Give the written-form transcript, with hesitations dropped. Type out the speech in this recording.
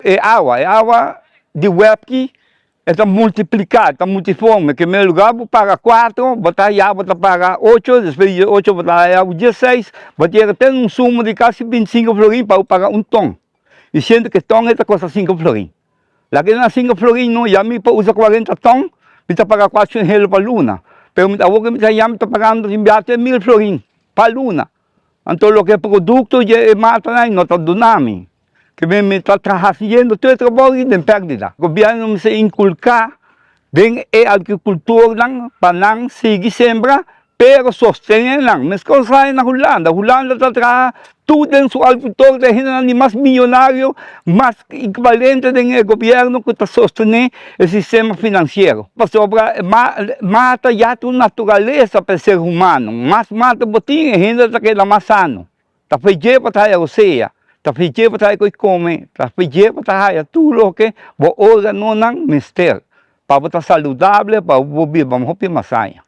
E awa, e awa di webki e ta multipliká, e ta multiforme, ke men lugar bo paga kuatro, bo ta haya bo ta paga ocho, despues di ocho bo ta haya diesseis, bo ta yega te un suma di kasi bintisinko florin pa bo paga un ton. I siendo ke ton e ta kosta sinku florin. Laga e na sinku florin no, ya mi por usa kuarenta ton, mi ta paga kuatshen helo pa luna. Pero mi awor ke mi ta haya mi ta pagando tin biaha te mil florin pa luna. Anto loke produkto dje e matanan no ta duna mi. Ke mi mi ta traha hasiendo tur e trabou i den pèrdida. Gobièrnu mester inkulká den e agrikultornan pa nan sigui sembra pero sostené nan. Meskos lae na Hulanda. Hulanda ta traha tur den su agrikultor ta e hendenan di mas miyonario, mas ekivalente den e gobièrnu ku ta sostené e sistema finansiero. Pasobra mata ya ta un naturalesa pa e ser humano. Mas mata bo tin e hende ta keda mas sano. Ta fedje pa ta haya rosea, ta fedje pa ta haya koe kome, ta fedje pa ta haya tur loke bo organonan mester pa bo ta saludable, pa bo biba hopi mas aña.